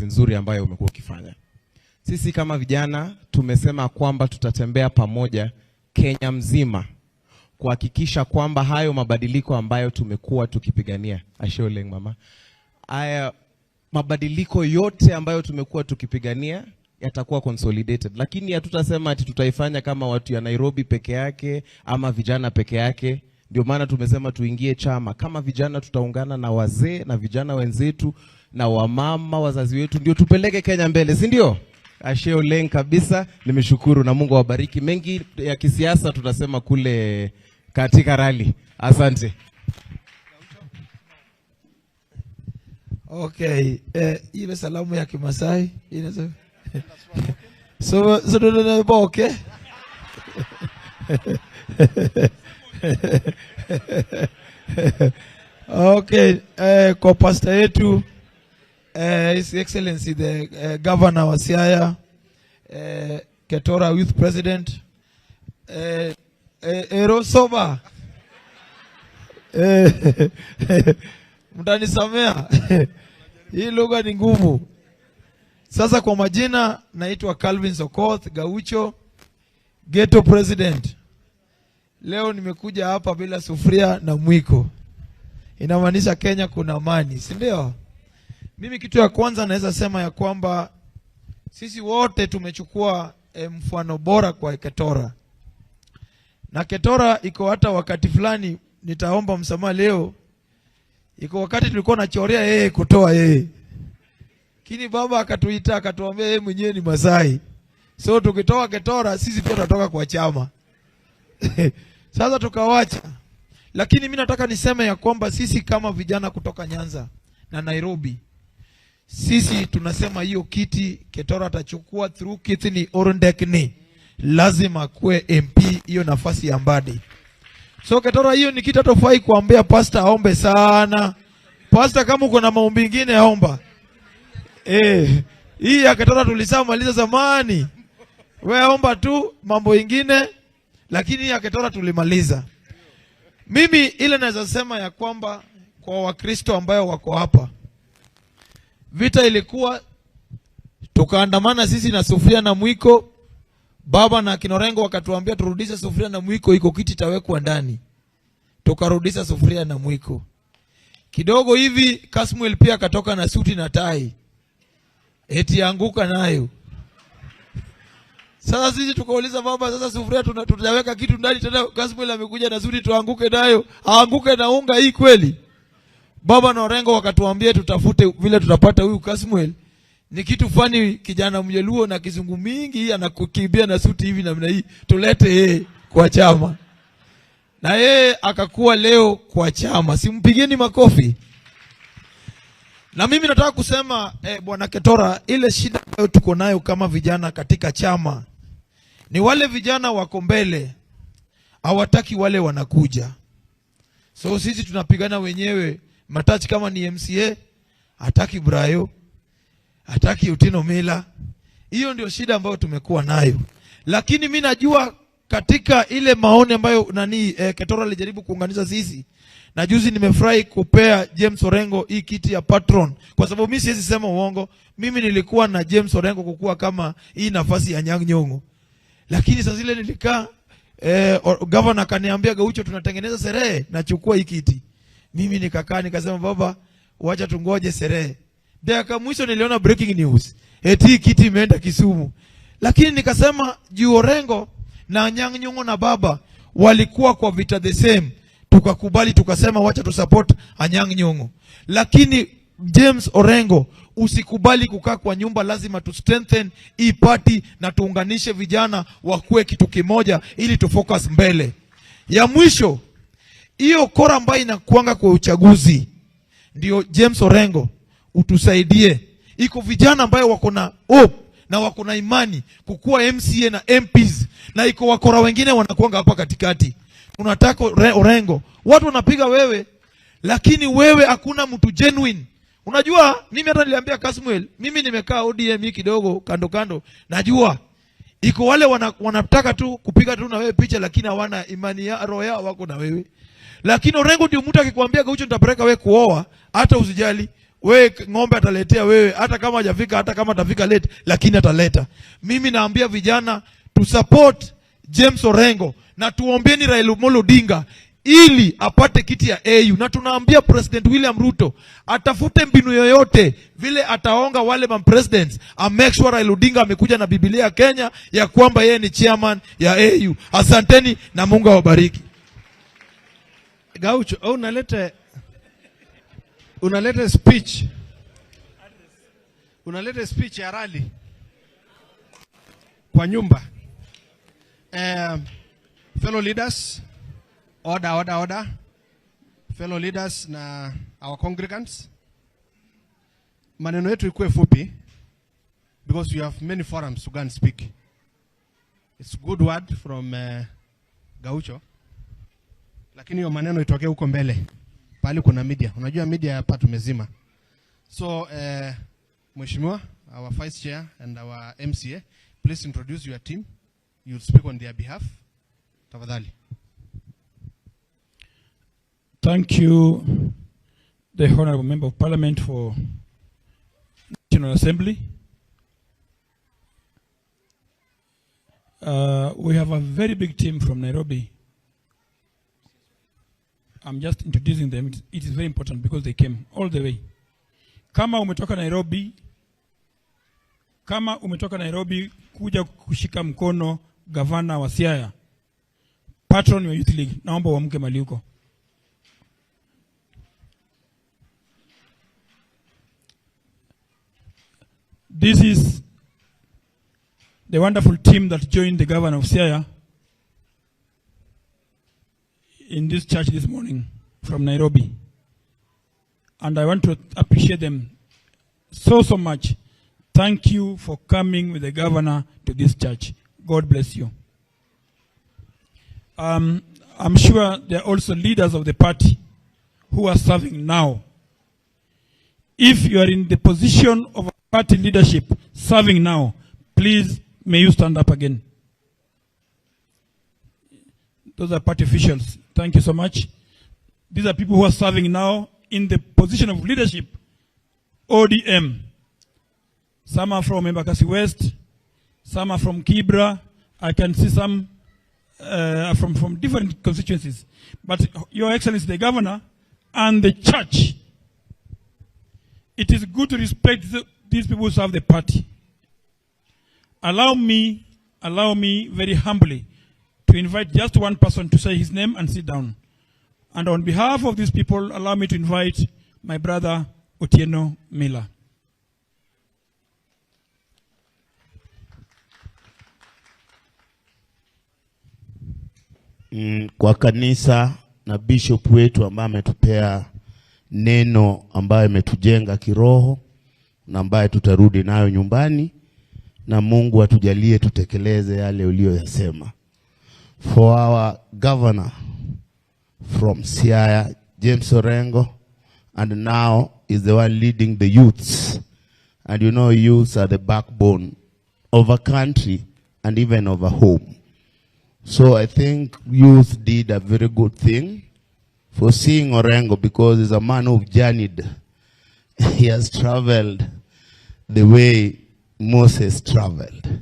Nzuri ambayo umekuwa ukifanya. Sisi kama vijana tumesema kwamba tutatembea pamoja Kenya mzima kuhakikisha kwamba hayo mabadiliko ambayo tumekuwa tukipigania, ashe oleng mama, haya mabadiliko yote ambayo tumekuwa tukipigania yatakuwa consolidated, lakini hatutasema ati tutaifanya kama watu ya Nairobi peke yake ama vijana peke yake. Ndio maana tumesema tuingie chama kama vijana, tutaungana na wazee na vijana wenzetu na wamama, wazazi wetu, ndio tupeleke Kenya mbele, si ndio? Ashe oleng kabisa, nimeshukuru na Mungu awabariki. Mengi ya kisiasa tutasema kule katika rally. Asante. Okay, ile salamu ya Kimasai inaweza so so okay. Okay, kwa pastor yetu, His Excellency the Governor wa Siaya, Ketora Youth President, Erosoba, mtanisamea hii lugha ni ngumu. Sasa kwa majina naitwa Calvin Sokoth Gaucho, Ghetto President. Leo nimekuja hapa bila sufuria na mwiko. Inamaanisha Kenya kuna amani, si ndio? Mimi kitu ya kwanza naweza sema ya kwamba sisi wote tumechukua mfano bora kwa Ketora. Na Ketora iko hata wakati fulani nitaomba msamaha leo. Iko wakati tulikuwa tunachorea yeye kutoa yeye. Lakini baba akatuita akatuambia yeye mwenyewe ni Masai. So tukitoa Ketora sisi pia tutatoka kwa chama. Sasa tukawacha. Lakini mimi nataka niseme ya kwamba sisi kama vijana kutoka Nyanza na Nairobi, sisi tunasema hiyo kiti Ketora atachukua through Kitini Orndekni. Lazima kuwe MP hiyo nafasi ya Mbadi. So Ketora hiyo ni kitu hatofai kuambia pastor aombe sana. Pastor kama uko na maombi mengine aomba. Hii ya Ketora tulishamaliza zamani. Wewe omba tu mambo ingine, lakini ya Ketora tulimaliza. Mimi ile naweza sema ya kwamba kwa Wakristo ambayo wako hapa, vita ilikuwa tukaandamana sisi na sufuria na mwiko. Baba na Kinorengo wakatuambia turudishe sufuria na mwiko, iko kiti itawekwa ndani. Tukarudisha sufuria na mwiko. Kidogo hivi Kasmuel pia akatoka na suti na tai, eti anguka nayo. Sasa sisi tukauliza baba, sasa sufuria tutaweka kitu ndani tena, Kasmuel amekuja na suti tuanguke nayo, aanguke na unga hii kweli? Baba na Orengo wakatuambia tutafute vile tutapata huyu Kasmuel. Ni kitu fani, kijana Mjaluo na kizungu mingi anakukimbia na suti hivi namna hii, tulete yeye kwa chama. Na yeye akakuwa leo kwa chama. Simpigeni makofi. Na mimi nataka kusema Bwana Ketora, ile shida ambayo tuko nayo kama vijana katika chama ni wale vijana wako mbele hawataki wale wanakuja. So sisi tunapigana wenyewe. Matachi kama ni MCA hataki Brayo, hataki Utino Mila. Hiyo ndio shida ambayo tumekuwa nayo. Lakini mimi najua katika ile maoni ambayo Ketora alijaribu kuunganisha sisi, na juzi nimefurahi kupea James Orengo hii kiti ya patron, kwa sababu mimi siwezi sema uongo. Mimi nilikuwa na James Orengo kukua kama hii nafasi ya Nyang' Nyong'o. Lakini sasa zile nilikaa, governor akaniambia Gaucho tunatengeneza sherehe, nachukua hii kiti. Mimi nikakaa nikasema baba wacha tungoje sherehe. Dakika mwisho niliona breaking news, eti kiti imeenda Kisumu. Lakini nikasema juu Orengo na Nyang' Nyong'o na baba walikuwa kwa vita the same, tukakubali tukasema wacha tu support Anyang' Nyong'o. Lakini James Orengo, usikubali kukaa kwa nyumba, lazima tu strengthen hii party na tuunganishe vijana wakuwe kitu kimoja ili tu focus mbele. Ya mwisho, hiyo kora ambayo inakuanga kwa uchaguzi, ndio James Orengo utusaidie. Iko vijana ambayo wako na hope na wako na imani kukua MCA na MPs, na iko wakora wengine wanakuanga hapa katikati. Tunataka Orengo, watu wanapiga wewe, lakini wewe hakuna mtu genuine. Unajua mimi hata niliambia Kasmuel, mimi nimekaa ODM hii kidogo kando kando, najua iko wale wanataka tu kupiga tu na wewe picha, lakini hawana imani ya roho yao wako na wewe. Lakini Orengo ndio mtu akikwambia Gaucho nitapeleka wewe kuoa, hata usijali, Wewe ng'ombe ataletea wewe, hata kama hajafika, hata kama atafika late, lakini ataleta. Mimi naambia vijana tu support James Orengo na tuombeeni Raila Amolo Odinga ili apate kiti ya AU, na tunaambia President William Ruto atafute mbinu yoyote vile ataonga wale ma presidents, a make sure Raila Odinga amekuja na Biblia ya Kenya ya kwamba yeye ni chairman ya AU. Asanteni na Mungu awabariki. Gaucho, au unalete speech, unalete speech ya rally kwa nyumba. Fellow leaders, order, order, order. Fellow leaders na our congregants, maneno yetu ikuwe fupi because we have many forums to go and speak. It's good word from Gaucho, lakini hiyo maneno itokee huko mbele pahali kuna media. Unajua media hapa tumezima. So Mheshimiwa, our vice chair and our MCA, please introduce your team. You'll speak on their behalf. Tafadhali. Thank you, the Honorable Member of Parliament for National Assembly. We have a very big team from Nairobi. I'm just introducing them. It is very important because they came all the way. Kama umetoka Nairobi kuja kushika mkono gavana wa Siaya, patron wa Youth League, naomba uamke mahali uko. This is the wonderful team that joined the governor of Siaya in this church this morning from Nairobi. And I want to appreciate them so, so much. Thank you for coming with the governor to this church. God bless you. I'm sure there are also leaders of the party who are serving now. If you are in the position of party leadership serving now, please may you stand up again. Those are party officials. Thank you so much. These are people who are serving now in the position of leadership, ODM. Some are from Embakasi West, some are from Kibra. I can see some from different constituencies. But Your Excellency, the Governor and the church, it is good to respect these people who serve the party. Allow me very humbly to invite just one person to say his name and sit down. And on behalf of these people, allow me to invite my brother Otieno Miller. Kwa kanisa na bishop wetu ambaye ametupea neno ambayo imetujenga kiroho na ambaye tutarudi nayo nyumbani, na Mungu atujalie tutekeleze yale uliyoyasema. For our governor from Siaya, James Orengo, and now is the one leading the youths. And you know youths are the backbone of a country and even of a home. So I think youth did a very good thing for seeing Orengo, because he's a man who've journeyed. He has traveled the way Moses traveled.